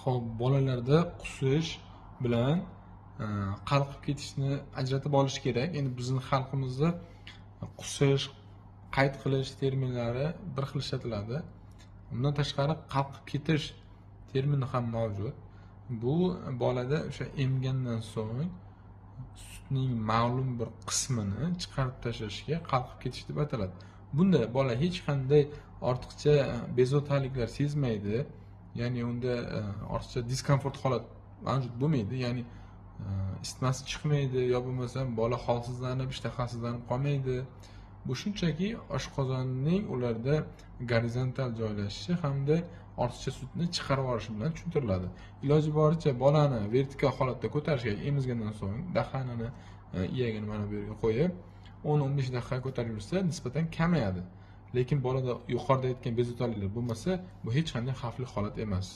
Xo'p, bolalarda qusish bilan qalqib ketishni ajratib olish kerak. Endi bizning xalqimizda qusish, qayt qilish terminlari bir xil ishlatiladi. Undan tashqari qalqib ketish termini ham mavjud. Bu bolada o'sha emgandan so'ng sutning ma'lum bir qismini chiqarib tashlashga qalqib ketish deb ataladi. Bunda bola hech qanday ortiqcha bezovtaliklar sezmaydi, ya'ni unda ortiqcha diskomfort holat mavjud bo'lmaydi, ya'ni isitmasi chiqmaydi yo bo'lmasam bola holsizlanib, ishtahasizlanib qolmaydi. Bu shunchaki oshqozonning ularda gorizontal joylashishi hamda ortiqcha sutni chiqarib yuborishi bilan tushuntiriladi. Iloji boricha bolani vertikal holatda ko'tarish kerak. Emizgandan so'ng dahanini, iyagini mana bu yerga qo'yib 10-15 daqiqa ko'tarib yursa nisbatan kamayadi. Lekin bolada yuqorida aytgan bezovtaliklar bo'lmasa, bu hech qanday xavfli holat emas.